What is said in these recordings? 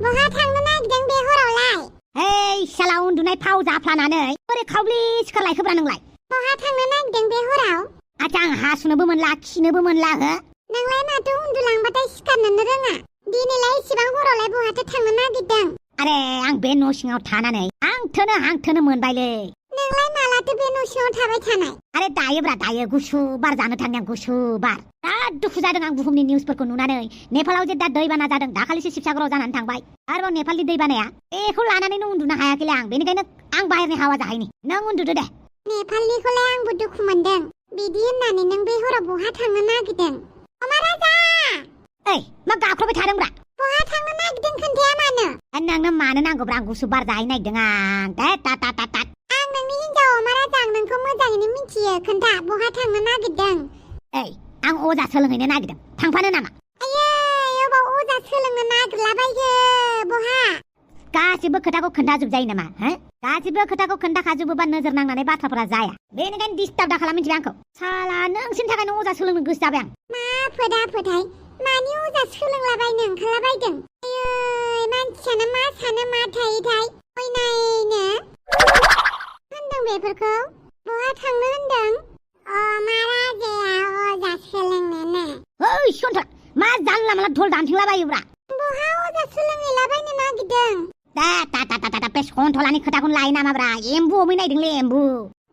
बहा थांनो नागिरदों बे हरावलाय? हेय साला उन्दुनाय फाव जाफ्लानानै बोरै खावब्लि सिखारलायखोब्रा नोंलाय? बहा थांनो नागिरदों बे हराव? आच्छा आं हासुनोबो मोनला खिनोबो मोनला हो? नोंलाय माथो उन्दुलांबाथाय सिखारनोनो रोङा? दिनैलाय इसिबां हरावलाय बहाथो थांनो नागिरदों? आरे आं बे न' सिङाव थानानै हांथोनो मोनबायलै। नोंलाय मालाथो बे न' सिङाव थाबाय थानाय? आरे दायो गुसु बार जानो थांदों गुसु बार। बिराद दुखु जादों आं बुहुमनि निउसफोरखौ नुनानै। नेपालाव जे दा दैबाना जादों दाखालिसो शिबसागराव जानानै थांबाय। आरोबाव नेपालनि दैबानाया बेखौ लानानैनो उन्दुनो हायाखैलै आं। बेनिखायनो आं बाहेरनि हावा जाहैनि। नों उन्दुदो दे। नेपालनिखौलाय आंबो दुखु मोनदों। बिदि होननानै नों बे हराव बहा थांनो नागिरदों? अमा राजा! ओइ मा गाख्रबाय थादोंब्रा? बहा थांनो नागिरदों खोन्थाया मानो? नोंनो मानो नांगौब्रा? आं गुसु बार जाहैनो नागिरदों आं। तात। आं नोंनि हिनजाव अमा राजा, आं नोंखौ मोजाङैनो मिथियो। खोन्था बहा थांनो नागिरदों? ओइ आं अजा सोलोंहैनो नागिरदों। थांफानो नामा? आयै अबाव अजा सोलोंनो नागिरलाबायो? बहा? गासिबो खोथाखौ खोन्थाजोबजायो नामा? गासिबो खोथाखौ खोन्थाखाजोबोबा नोजोर नांनानै बाथ्राफोरा जाया। बेनिखायनो डिस्टार्ब दा खालाम मिथिबाय आंखौ। साला नोंसिनि थाखायनो अजा सोलोंनो गोसो जाबाय आं। मा फोथाय मानि अजा सोलोंलाबायनो ओंखारलाबायदों? आयै मानसियानो मा सानो मा थायोथाय? नायनो होनदों बेफोरखौ? बहा थांनो होनदों? अमा राजाया अजा सोलोंनो। ओइ सन्थर मा जानला माला धल दानथिंलाबायोब्रा? बहा अजा सोलोंहैलाबायनो नागिरदों? दा बे सन्थलानि खोथाखौनो लायो नामाब्रा? एम्बु हमहैनायदोंलै एम्बु।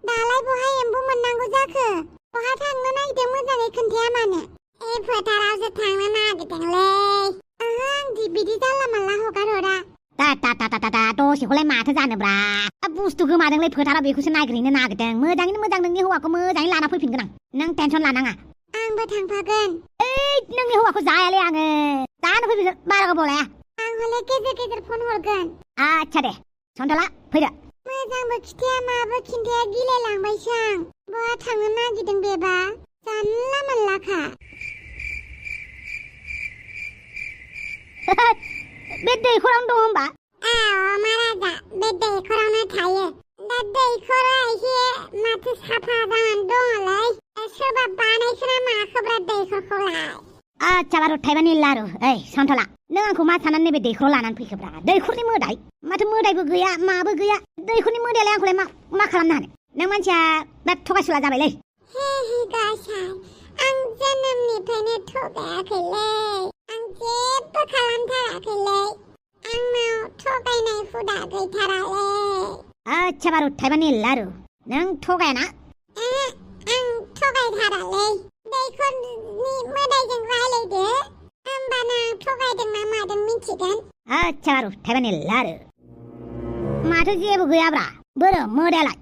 दालाय बहा एम्बु मोननांगौ जाखो? बहा थांनो नागिरदों मोजाङै खोन्थाया मानो? फोथारावसो थांनो नागिरदोंलै। आं बिदि जानला माला हगार हरा। दा दसेखौलाय माथो जानोब्रा? बुस्थु गोमादोंलै फोथाराव बेखौसो नागिरहैनो नागिरदों। मोजाङैनो मोजां नोंनि हौवाखौ मोजाङै लाना फैफिनगोन आं। नों टेनसन लानाङा। आंबो थांफागोन। ओइ नोंनि हौवाखौ जायालै आङो। दानो फैफिनगोन बारा गोबाव लाया। आं हले गेजेर फन हरगोन। आच्छा दे सन्थला फैदो। मोजांबो खिथाया माबो खिन्थाया गिलायलांबायसो आं। बहा थांनो नागिरदों बेबा? जानला मोनलाखा। बे दैखरावनो दं होमबा? अमा राजा बे दैखरावनो थायो। दा दैखरा एसे माथो साफा जानानै दङलै। सोरबा बानायखोना माखोब्रा दैखरखौलाय? आच्छा बारु थाइबानि लारु। ओइ सन्थला नों आंखौ मा साननानै नैबे दैखराव लानानै फैखोब्रा? दैखरनि मोदाय? माथो मोदायबो गैया माबो गैया। दैखरनि मोदायालाय आंखौलाय मा खालामनो हानो? नों मानसिया बिराद थगायसुला जाबायलै। हे गासाय आं जोनोमनिफ्रायनो थगायाखैलै। आं जेबो खालामथाराखैलै। आंनाव थगायनाय हुदा गैथारालै। आच्छा बारु थाइबानि लारु। नों थगायाना? आं थगायथारालै। दैखरनि मोदायजों रायलायदो। होमबाना आं थगायदों ना मादों मिथिगोन। आच्छा बारु थाइबानि लारु। माथो जेबो गैयाब्रा? बोरो मोदायालाय?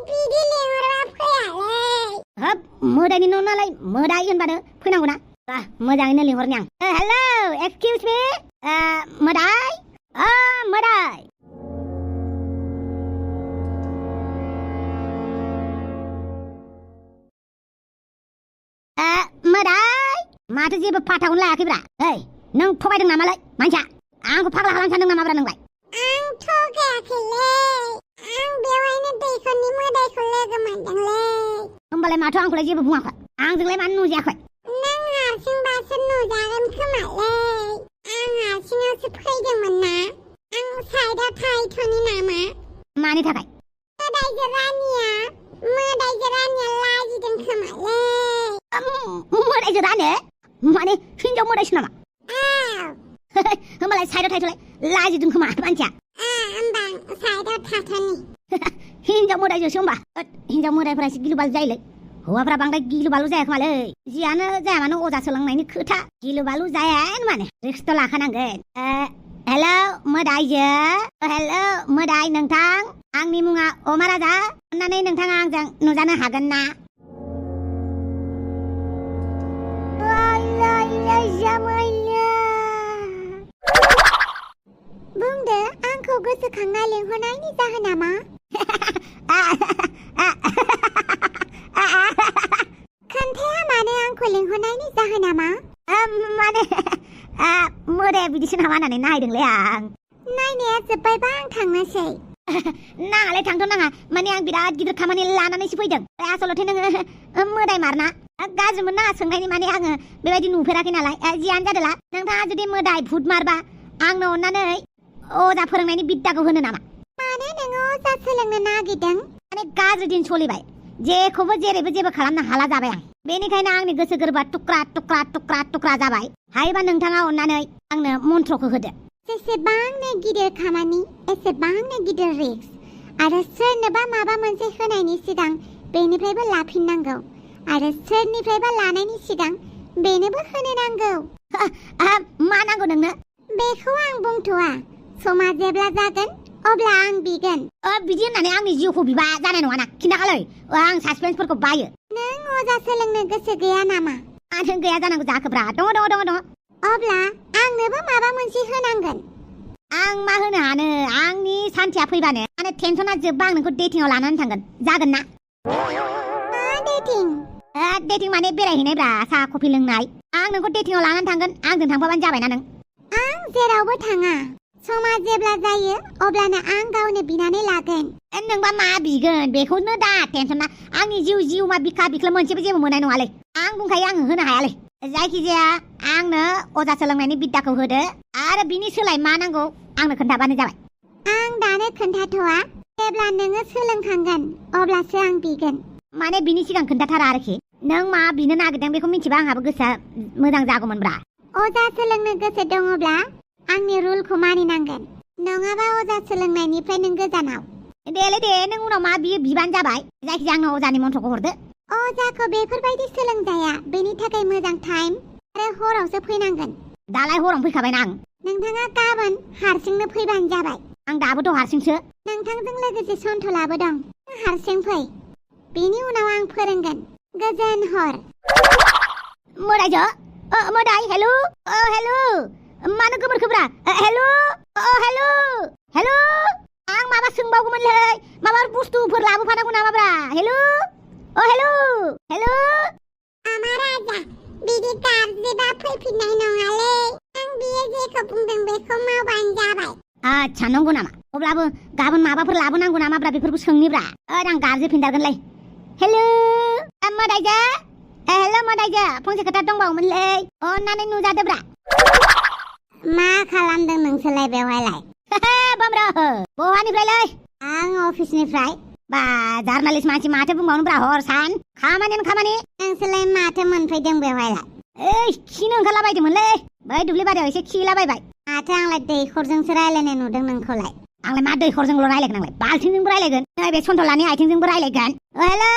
बिदि लिंहरबा फैयालै। हाब मोदायनि न' नालाय मोदाय होनबानो फैनांगौना? मोजाङैनो लिंहरनि आं। हेलौ एक्सकिउज मी मोदाय? मोदाय मोदाय माथो जेबो फाथाखौनो लायाखैब्रा? ओइ नों थगायदों नामालाय मानसिया? आंखौ फाग्ला खालामनो सानदों नामाब्रा नोंलाय? आं थगायाखैलै। आं बेवहायनो दैखरनि मोदायखौ लोगो मोनदोंलै। होमबालाय माथो आंखौलाय जेबो बुङाखै? आंजोंलाय मानो नुजायाखै? नों हारसिंबासो नुजागोन खोमालै। आं हारसिङावसो फैदोंमोन ना। आं साइडआव थाहैथ'नि नामा? मानि थाखाय? मोदायजो रानिया लाजिदों खोमालै। मोदायजो रानो? माने हिनजाव मोदायसो नामा? होमबालाय साइडआव थाहैथ'लाय। लाजिदों खोमा मानसिया। होमबा साइडआव थाथ'नि। हिनजाव मोदायजोसो होमबा? हिनजाव मोदायफोरा एसे गिलु बालु जायोलै। हौवाफ्रा बांद्राय गिलु बालु जाया खोमालै। जियानो जाया मानो अजा सोलोंनायनि खोथा गिलु बालु जायानो माने रिक्सथ' लाखानांगोन। हेलौ मोदायजो। हेलौ मोदाय नोंथां। आंनि मुङा अमा राजा। अन्नानै नोंथाङा आंजों नुजानो हागोन ना? बुंदो आंखौ गोसोखांना लिंहरनायनि जाहोना मा? खोन्थाया मानो आंखौ लिंहरनायनि जाहोना मा? माने मोदाया बिदिसो नामा होननानै नायदोंलै आं। नायनाया जोब्बायबा आं थांनोसै। नाङालै थांथ' नाङा। माने आं बिराद गिदिर खामानि लानानैसो फैदों। आसलथे नोङो मोदाय मारना गाज्रि मोननाङा सोंनायनि। माने आङो बेबायदि नुफेराखै नालाय। जियानो जादोला नोंथाङा जुदि मोदाय भुत मारबा आंनो अननानै अजा फोरोंनायनि बिद्दाखौ होनो नामा मानो नोङो अजा सोलोंनो नागिरदों माने गाज्रि दिन सलिबाय जेखौबो जेरैबो जेबो खालामनो हाला जाबाय आं बेनिखायनो आंनि गोसो गोरबोआ टुक्रा जाबाय हायोबा नोंथाङा अननानै आंनो मन्त्रखौ होदो जेसेबांनो गिदिर खामानि एसेबांनो गिदिर रिस्क आरो सोरनोबा माबा मोनसे होनायनि सिगां बेनिफ्रायबो लाफिननांगौ आरो सोरनिफ्रायबा लानायनि सिगां बेनोबो होनो नांगौ मा नांगौ नोंनो बेखौ आं बुंथ'आ समा जेब्ला जागोन अब्ला आं बिगोन बिदि होननानै आंनि जिउखौ बिबा जानाय नङाना खिन्थाखालै आं सासपेन्सफोरखौ बायो नों अजा सोलोंनो गोसो गैया नामा मानो गैया जानांगौ जाखोब्रा दङ अब्ला आंनोबो माबा मोनसे होनांगोन आं मा होनो हानो आंनि सान्थिया फैबानो माने टेनसना जोबबा आं नोंखौ डेटिंआव लानानै थांगोन जागोन ना मा डेटिं डेटिं माने बेरायहैनायब्रा साहा कफि लोंनाय आं नोंखौ डेटिंआव लानानै थांगोन आंजों थांफाबानो जाबायना नों आं जेरावबो थाङा समा जेब्ला जायो अब्लानो आं गावनो बिनानै लागोन नोंबा मा बिगोन बेखौनो दा टेनसन ना आंनि जिउमा बिखा बिख्लो मोनसेबो जेबो मोननाय नङालै आं बुंखायो आं होनो हायालै जायखिजाया आंनो अजा सोलोंनायनि बिद्दाखौ होदो आरो बिनि सोलाय मा नांगौ आंनो खोन्थाबानो जाबाय आं दानो खोन्थाथ'आ जेब्ला नोङो सोलोंखांगोन अब्लासो आं बिगोन माने बिनि सिगां खोन्थाथारा आरोखि नों मा बिनो नागिरदों बेखौ मिथिबा आंहाबो गोसोआ मोजां जागौमोनब्रा अजा सोलोंनो गोसो दङब्ला आंनि रुलखौ मानिनांगोन नङाबा अजा सोलोंनायनिफ्राय नों गोजानाव देलै दे नों उनाव मा बिबानो जाबाय जायखिजाया आंनो अजानि मन्त्रखौ हरदो अजाखौ बेफोरबायदि सोलोंजाया बेनि थाखाय मोजां टाइम आरो हरावसो फैनांगोन दालाय हराव फैखाबायना आं नोंथाङा गाबोन हारसिंनो फैबानो जाबाय आं दाबोथ' हारसिंसो नोंथांजों लोगोसे सन्थलाबो दं हारसिं फै बेनि उनाव आं फोरोंगोन गोजोन हर मोदायजो मोदाय हेलौ हेलौ मानो गोमोरखोब्रा हेलौ हेलौ आं माबा सोंबावगौमोनलै माबा बुस्थुफोर लाबोफानांगौ नामाब्रा हेलौ हेलौ आमा राजा बिदि गाज्रिबा फैफिननाय नङालै आं बियो जेखौ बुंदों बेखौ मावबानो जाबाय आच्छा नंगौ नामा अब्लाबो गाबोन माबाफोर लाबोनांगौ नामाब्रा बेफोरखौ सोंनिब्रा आं गाज्रिफिनदारगोनलै हेलौ मोदायजो हेलौ मोदायजो फंसे खोथा दंबावोमोनलै अननानै नुजादोब्रा मा खालामदों नोंसोरलाय बेवहायलाय बामरा बहानिफ्रायलै आं अफिसनिफ्राय बा जार्नालिस्ट मानसि माथो बुंबावनोब्रा हर सान खामानि नोंसोरलाय माथो मोनफैदों बेवहायलाय खिनो ओंखारलाबायदोंमोनलै बै दुब्लि बारियाव एसे खिलाबायबाय माथो आंलाय दैखरजोंसो रायलायनाय नुदों नोंखौलाय आंलाय मा दैखरजोंल' रायलायगोन आंलाय बाल्थिंजोंबो रायलायगोन नैबे सन्थलानि आथिंजोंबो रायलायगोन हेलौ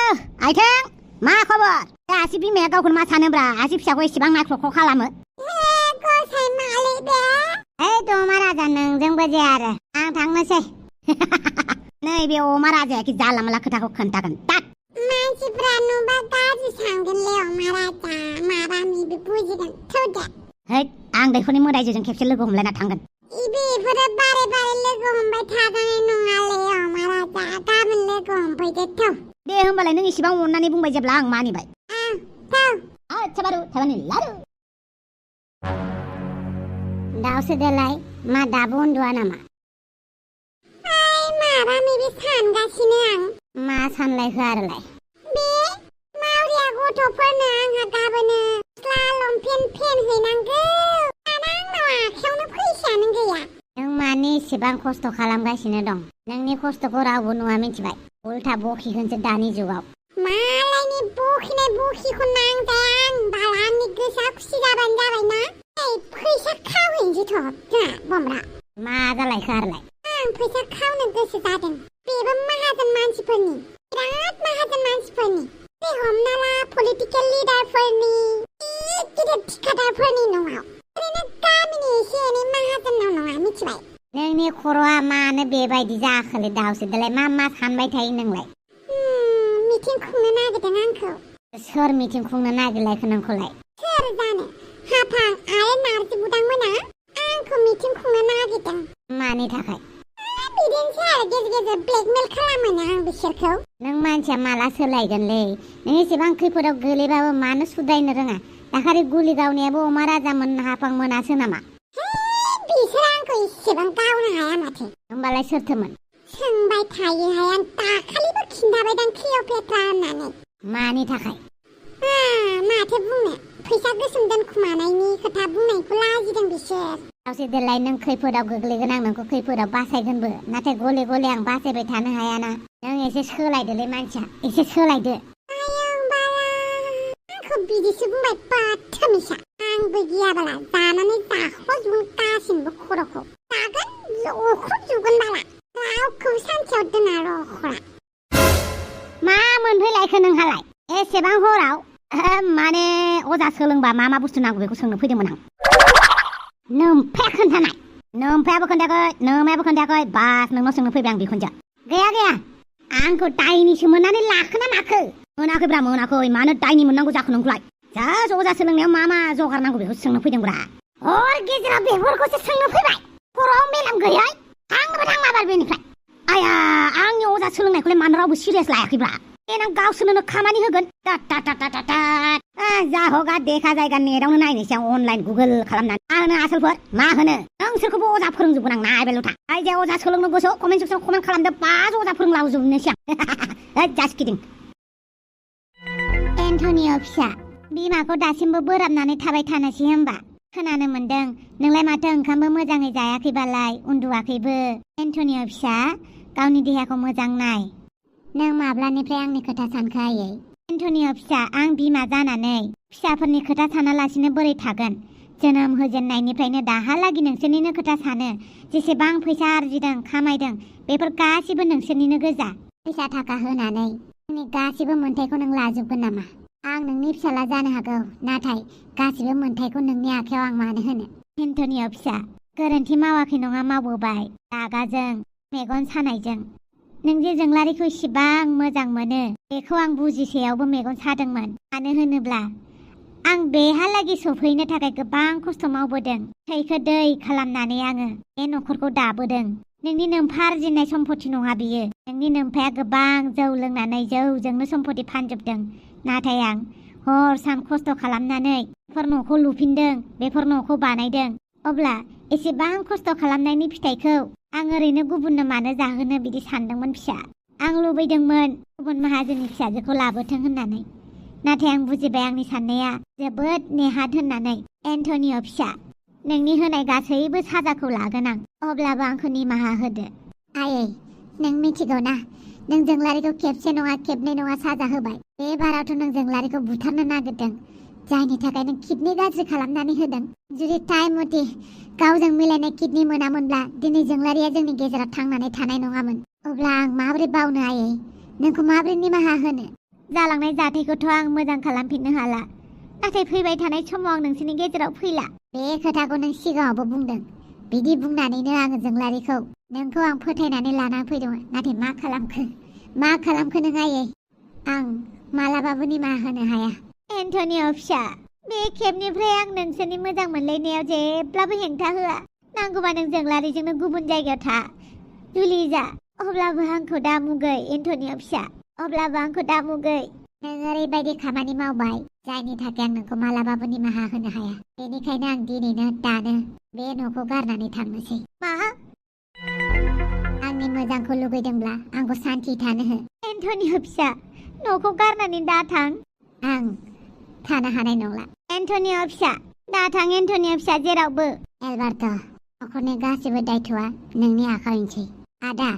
आथिं मा खबर आसि बिमाया गावखौनो मा सानोब्रा आसि फिसाखौ एसेबां नाख्र'ख' खालामो अमा राजा नोंजोंबो जाया आरो आं थांनोसै नैबे अमा राजाया जाला माला खोथाखौ खोन्थागोन मानसिफ्रा नुबा गाज्रि सानगोनलै अमा राजा माबा मिबि बुजिगोन थौदे आं दैखरनि मोदायजों खेबसे लोगो हमलायना थांगोन बेफोरो बारे लोगो हमबाय थाजानाय नङालै अमा राजा गाबोन लोगो हमफैदो थौ दे होमबालाय नों इसेबां अननानै बुंबाय जेब्ला आं मानिबाय आच्छा बारु थाबानि लारु दाउसोदेलाय मा दाबो उन्दुआ नामा माबा मिबि सानगासिनो आं मा सानलायखो आरोलाय बे मावरिया गथ'फोरनो आंहा गाबोनो गस्ला लंपेन्ट फेन हैनांगौ आंनाव आखायावनो फैसायानो गैया नों मानि एसेबां खस्थ' खालामगासिनो दं नोंनि खस्थ'खौ रावबो नुवा मिथिबाय उल्था बखिगोनसो दानि जुगाव मालायनि बखिनाय बखिखौ नांजाया आं बाला आंनि गोसोआ खुसि जाबानो जाबायना फैसा खावहैनोसैथ' जोंहा बमरा मा जालायखो आरोलाय आं फैसा खावनो गोसो जादों बेबो माहाजोन मानसिफोरनि बिराद माहाजोन मानसिफोरनि बे हमना ला पलिटिकेल लिडारफोरनि गिदिर ठिकादारफोरनि न'आव ओरैनो गामिनि एसे एनै माहाजोननाव नङा मिथिबाय नोंनि खर'आ मानो बेबायदि जाखोलै दाउसोदालाय मा सानबाय थायो नोंलाय मिटिं खुंनो नागिरदों आंखौ सोर मिटिं खुंनो नागिरलायखो नोंखौलाय सोर जानो हाफां आरो नारजि बुदांमोना आंखौ मिटिं खुंनो नागिरदों मानि थाखाय बिदिनोसै आरो गेजेर ब्लेकमेल खालामोना आं बिसोरखौ नों मानसिया माला सोलायगोनलै नों एसेबां खैफोदाव गोलैबाबो मानो सुद्रायनो रोङा दाखालि गुलि गावनायाबो अमा राजामोन हाफां मोनासो नामा बिसोर आंखौ एसेबां गावनो हाया माथो होमबालाय सोरथोमोन सोंबाय थायोहाय आं दाखालिबो खिन्थाबायदां क्लिअपेट्रा होननानै मानि थाखाय माथो बुंनो फैसा गोसोम दोनखुमानायनि खोथा बुंनायखौ लाजिदों बिसोर। दावसे देलाय नों खैफोदाव गोग्लैगोन आं नोंखौ खैफोदाव बासायगोनबो नाथाय गले गले आं बासायबाय थानो हायाना नों एसे सोलायदोलै मानसिया एसे सोलायदो। आयं बाला आंखौ बिदिसो बुंबाय बाथामिसा। आंबो गियाबाला जानानै जाख'जोबगोन गासिनोबो खर'खौ। जागोन जख'जोबगोन बाला रावखौबो सानसेयाव दोना रख'ला। मा मोनफैलायखो नोंहालाय एसेबां हराव? माने अजा सोलोंबा मा मा बुस्थु नांगौ बेखौ सोंनो फैदोंमोन आं। नोम्फाया खोन्थानाय। नोम्फायाबो खोन्थायाखै बास नोंनाव सोंनो फैबाय आं बिखुनजो। गैया आंखौ दायनिसो मोननानै लाखोना माखो? मोनाखैब्रा मोनाखै मानो दायनि मोननांगौ जाखो नोंखौलाय? जास्ट अजा सोलोंनायाव मा मा जगार नांगौ बेखौ सोंनो फैदोंब्रा। हर गेजेराव बेफोरखौसो सोंनो फैबाय? खर'आव मेलेम गैयै थांनोबो थांला बार बेनिफ्राय। आया आंनि अजा सोलोंनायखौलाय मानो रावबो सिरियास लायाखैब्रा? देनां गावसोरनो खामानि होगोन। जा हगा देखा जायगा नेटावनो नायनोसै आं अनलाइन गुगोल खालामनानै। मा होनो आसोलफोर मा होनो? नोंसोरखौबो अजा फोरोंजोबगोन आं नायबायल' था। जाय अजा सोलोंनो गोसो कमेन्ट सेक्सनाव कमेन्ट खालामदो बास अजा फोरोंलाजोबनोसै आं। जास्ट किडिं। एन्टनिय' फिसा बिमाखौ दासिमबो बोराबनानै थाबाय थानोसै होमबा? खोनानो मोनदों नोंलाय माथो ओंखामबो मोजाङै जायाखैबालाय उन्दुवाखैबो। एन्टनिय' फिसा गावनि देहाखौ मोजां नाय। नों माब्लानिफ्राय आंनि खोथा सानखो आयै? एन्टनिय' फिसा आं बिमा जानानै फिसाफोरनि खोथा सानालासिनो बोरै थागोन? जोनोम होजेननायनिफ्रायनो दाहालागि नोंसोरनिनो खोथा सानो। जेसेबां फैसा आरजिदों खामायदों बेफोर गासिबो नोंसोरनिनो गोजा। फैसा थाखा होनानै आंनि गासिबो मोन्थायखौ नों लाजोबगोन नामा? आं नोंनि फिसाला जानो हागौ नाथाय गासिबो मोन्थायखौ नोंनि आखायाव आं मानो होनो? एन्टनिय' फिसा गोरोन्थि मावाखै नङा मावबोबाय रागाजों मेगन सानायजों। नों जे जोंलारिखौ इसिबां मोजां मोनो बेखौ आं बुजिसेयावबो मेगन सादोंमोन। मानो होनोब्ला आं बेहालागि सफैनो थाखाय गोबां खस्थ' मावबोदों। थैखो दै खालामनानै आङो बे न'खरखौ दाबोदों। नोंनि नोम्फा आरजिनाय सम्पति नङा बियो। नोंनि नोम्फाया गोबां जौ लोंनानै जौजोंनो सम्पति फानजोबदों। नाथाय आं हर सान खस्थ' खालामनानै बेफोर न'खौ लुफिनदों बेफोर न'खौ बानायदों। अब्ला एसेबां खस्थ' खालामनायनि फिथाइखौ आं ओरैनो गुबुननो मानो जाहोनो बिदि सानदोंमोन फिसा। आं लुबैदोंमोन गुबुन माहाजोननि फिसाजोखौ लाबोथों होननानै नाथाय आं बुजिबाय आंनि साननाया जोबोद नेहाद होननानै। एन्टनिय' फिसा नोंनि होनाय गासैबो साजाखौ लागोन आं अब्लाबो आंखौ निमाहा होदो। आयै नों मिथिगौ ना नों जोंलारिखौ खेबसे नङा खेबनै नङा साजा होबाय। बे बारावथ' नों जोंलारिखौ बुथारनो नागिरदों जायनि थाखाय नों किडनि गाज्रि खालामनानै होदों। जुदि टाइम मथे गावजों मिलायनाय किडनि मोनामोनब्ला दिनै जोंलारिया जोंनि गेजेराव थांनानै थानाय नङामोन। अब्ला आं माबोरै बावनो आयै नोंखौ माबोरै निमाहा होनो? जालांनाय जाथायखौथ' आं मोजां खालामफिननो हाला नाथाय फैबाय थानाय समाव आं नोंसोरनि गेजेराव फैला। बे खोथाखौ नों सिगाङावबो बुंदों। बिदि बुंनानैनो आङो जोंलारिखौ नोंखौ आं फोथायनानै लाना फैदोंमोन नाथाय मा खालामखो नों आयै? आं मालाबाबो निमाहा होनो हाया। एन्टनिय' फिसा बे खेबनिफ्राय आं नोंसोरनि मोजां मोनलायनायाव जेब्लाबो हेंथा होआ। नांगौबा नों जोंलारिजोंनो गुबुन जायगायाव था जुलि जा। अब्लाबो आंखौ दा मुगै एन्टनिय' फिसा अब्लाबो आंखौ दा मुगै। नों ओरैबायदि खामानि मावबाय जायनि थाखाय आं नोंखौ मालाबाबो निमाहा होनो हाया। बेनिखायनो आं दिनैनो दानो बे न'खौ गारनानै थांनोसै। मा? आंनि मोजांखौ लुगैदोंब्ला आंखौ सान्थि थानो हो। एन्टनिय' फिसा न'खौ गारनानै दा थां। आं थानो हानाय नंला। एन्टनिय' फिसा दा थां एन्टनिय' फिसा जेरावबो। एलबार्ट न'खरनि गासिबो दायथ'आ नोंनि आखायावनोसै। आदा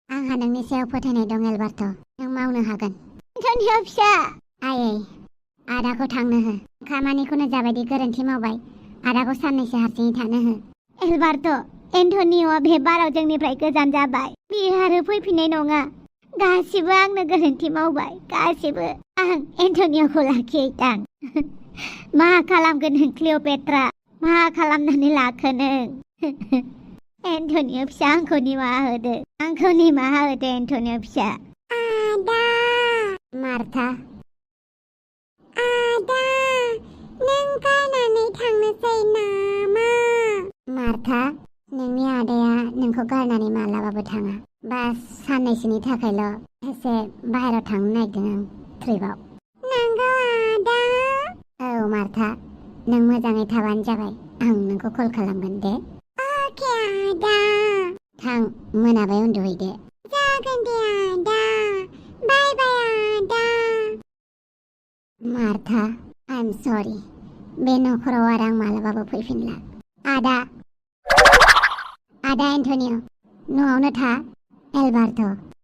आंहा नोंनि सायाव फोथायनाय दं एलबार्ट नों मावनो हागोन। एन्टनिय' फिसा आयै आदाखौ थांनो हो। खामानिखौनो जाबायदि गोरोन्थि मावबाय आदाखौ साननैसो हारसिङै थानो हो। एलबार्ट एन्टनिय'आ बे बाराव जोंनिफ्राय गोजान जाबाय। बियो आरो फैफिननाय नङा। गासिबो आंनो गोरोन्थि मावबाय गासिबो। आं एन्टनिय'खौ लाखिहैथां। मा खालामगोन नों क्लिअ'पेट्रा? मा खालामनानै लाखो नों? एन्टनिय' फिसा आंखौ निमाहा होदो एन्टनिय' फिसा। आदा मार्था आदा नों गारनानै थांनोसै नामा? मार्था नोंनि आदाया नोंखौ गारनानै मालाबाबो थाङा। बास साननैसोनि थाखायल' एसे बाहेरायाव थांनो नागिरदों आं ट्रिपआव। नंगौ आदा? औ मार्था नों मोजाङै थाबानो जाबाय। आं नोंखौ कल खालामगोन दे। अके आदा। थां मोनाबाय उन्दुहैदो। जागोन दे आदा। बाय बाय आदा। मार्था आइ एम सरि बे नखराव आरो आं मालाबाबो फैफिनला। आदा एन्टनिय' न'आवनो था। एलबार्ट,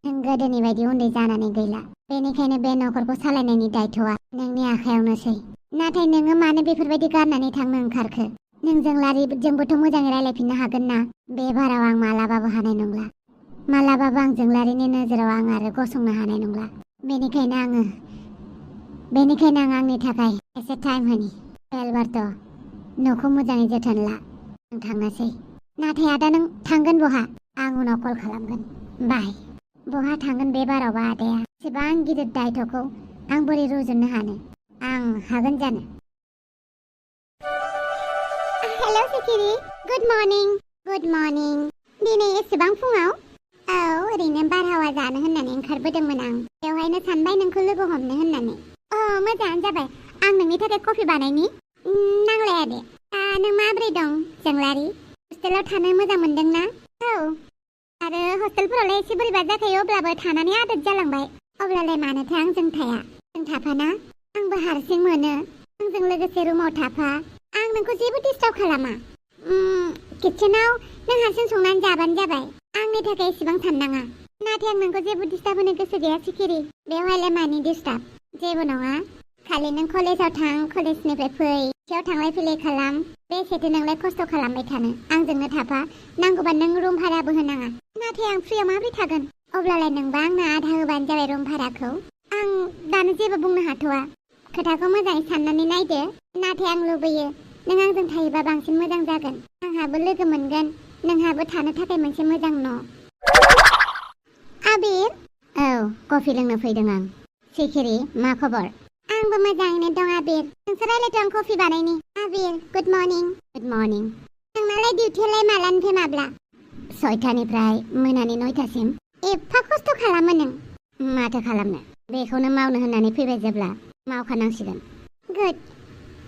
नों गोदोनि बायदि उन्दै जानानै गैला। बेनिखायनो बे नखरखौ सालायनायनि दायथ'आ नोंनि आखायावनोसै। नाथाय नोङो मानो बेफोरबायदि गारनानै थांनो ओंखारखो? नोंजों लारिजोंबोथ' मोजाङै रायलायफिननो हागोन ना? बे बाराव आं मालाबाबो हानाय नंला। मालाबाबो आंजों लारिनि नोजोराव आं आरो गसंनो हानाय नंला। बेनिखायनो आं आंनि थाखाय एसे टाइम होनि। एलबार्ट, न'खौ मोजाङै जोथोन ला। आं थांनोसै। नाथाय आदा नों थांगोन बहा? आं उनाव कल खालामगोन। बाय। बहा थांगोन बे बारावबा आदाया? एसेबां गिदिर दायथ'खौ आं बोरै रुजुननो हानो? आं हागोन जानो? हेल' सिखिरि, गुड मर्निं। दिनै एसेबां फुङाव? औ, ओरैनो बारहावा जानो होननानै ओंखारबोदोंमोन आं। बेवहायनो सानबाय नोंखौ लोगो हमनो होननानै। मोजाङानो जाबाय। आं नोंनि थाखाय कफि बानायनि। नांलाया दे। नों माबोरै दं जोंलारि? हस्टेलाव थानो मोजां मोनदों ना? औ, आरो हस्टेलफोरावलाय एसे बोरैबा जाखायो, अब्लाबो थानानै आदत जालांबाय। अब्लालाय मानोथो आंजों थाया? जों थाफाना? आंबो हारसिं मोनो। आंजों लोगोसे रुमाव थाफा। आं नोंखौ जेबो डिस्टार्ब खालामा। किटचेनाव नों हारसिं संनानै जाबानो जाबाय। आंनि थाखाय एसेबां साननाङा। नाथाय आं नोंखौ जेबो डिस्टार्ब होनो गोसो गैया सिखिरि। बेवहायलाय मानि डिस्टार्ब? जेबो नङा। खालि नों कलेजाव थां, कलेजनिफ्राय फै, खाथियाव थांलाय फैलाय खालाम। बेसेथो नोंलाय खस्थ' खालामबाय थानो? आंजोंनो थाफा। नांगौबा नों रुम भाराबो होनाङा। नाथाय आं फ्रियाव माबोरै थागोन? अब्लालाय नोंबा आंनो आधा होबानो जाबाय रुम भाराखौ। आं दानो जेबो बुंनो हाथ'वा। खोथाखौ मोजाङै साननानै नायदो। नाथाय आं लुबैयो नों आंजों थायोबा बांसिन मोजां जागोन। आंहाबो लोगो मोनगोन। नोंहाबो थानो थाखाय मोनसे मोजां न'। आबिर? औ, कफि लोंनो फैदों आं। सिखिरि, मा खबर? आंबो मोजाङैनो दं आबिर। नोंसोर रायलायथ' आं कफि बानायनि। आबिर, गुड मर्निं। नोंनालाय डिउटियालाय मालानिफ्राय माब्ला? 6टानिफ्राय मोनानि 9टासिम। एफा खस्थ' खालामो नों? माथो खालामनो, बेखौनो मावनो होननानै फैबाय जेब्ला मावखानांसिगोन। गुड।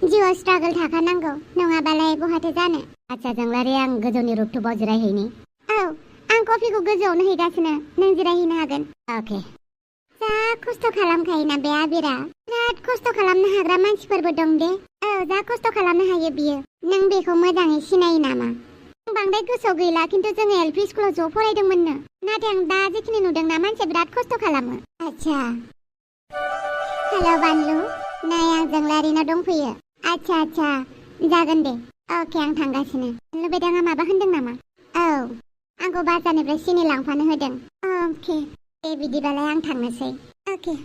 जिउआव स्ट्रागल थाखानांगौ, नङाबालाय बहाथो जानो। आচ্ছা जोंलारि, आं गोजौनि रुफटपआव जिरायहैनि। औ, आं कफिखौ गोजौआवनो हैगासिनो। नों जिरायहैनो हागोन। अके। जा खस्थ' खालामखायोना बे आबिरा। बिराद खस्थ' खालामनो हाग्रा मानसिफोरबो दं दे। औ, जा खस्थ' खालामनो हायो बियो। नों बेखौ मोजाङै सिनायो नामा? आं बांद्राय गोसोआव गैला, खिन्थु जोङो एलपि स्कुलाव ज' फरायदोंमोननो। नाथाय आं दा जेखिनि नुदोंना, मानसिया बिराद खस्थ' खालामो। आচ্ছা। हेल' बानलु, नै आं जोंलारिनाव दंफैयो। आচ্ছা, जागोन दे। अके, आं थांगासिनो। बानलु बेदाङा माबा होनदों नामा? औ, आंखौ बाजारनिफ्राय सिनि लांफानो होदों। अके, दे बिदिबालाय आं थांनोसै। अके।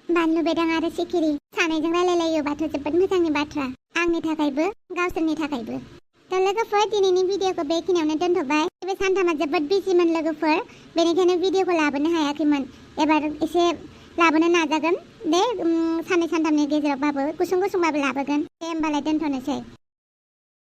बानलु बेदां आरो सिखिरि सानैजों रायलायलायोबाथ' जोबोद मोजांनि बाथ्रा। आंनि थाखायबो, गावसोरनि थाखायबो। थ' लोगोफोर, दिनैनि भिडिअखौ बेखिनियावनो दोनथ'बाय। बे सानथामा जोबोद बिजिमोन लोगोफोर, बेनिखायनो भिडिअखौ लाबोनो हायाखैमोन। एबार एसे लाबोनो नाजागोन दे, साननै सानथामनि गेजेरावबाबो गुसुं गुसुंबाबो लाबोगोन। दे होमबालाय दोनथ'नोसै।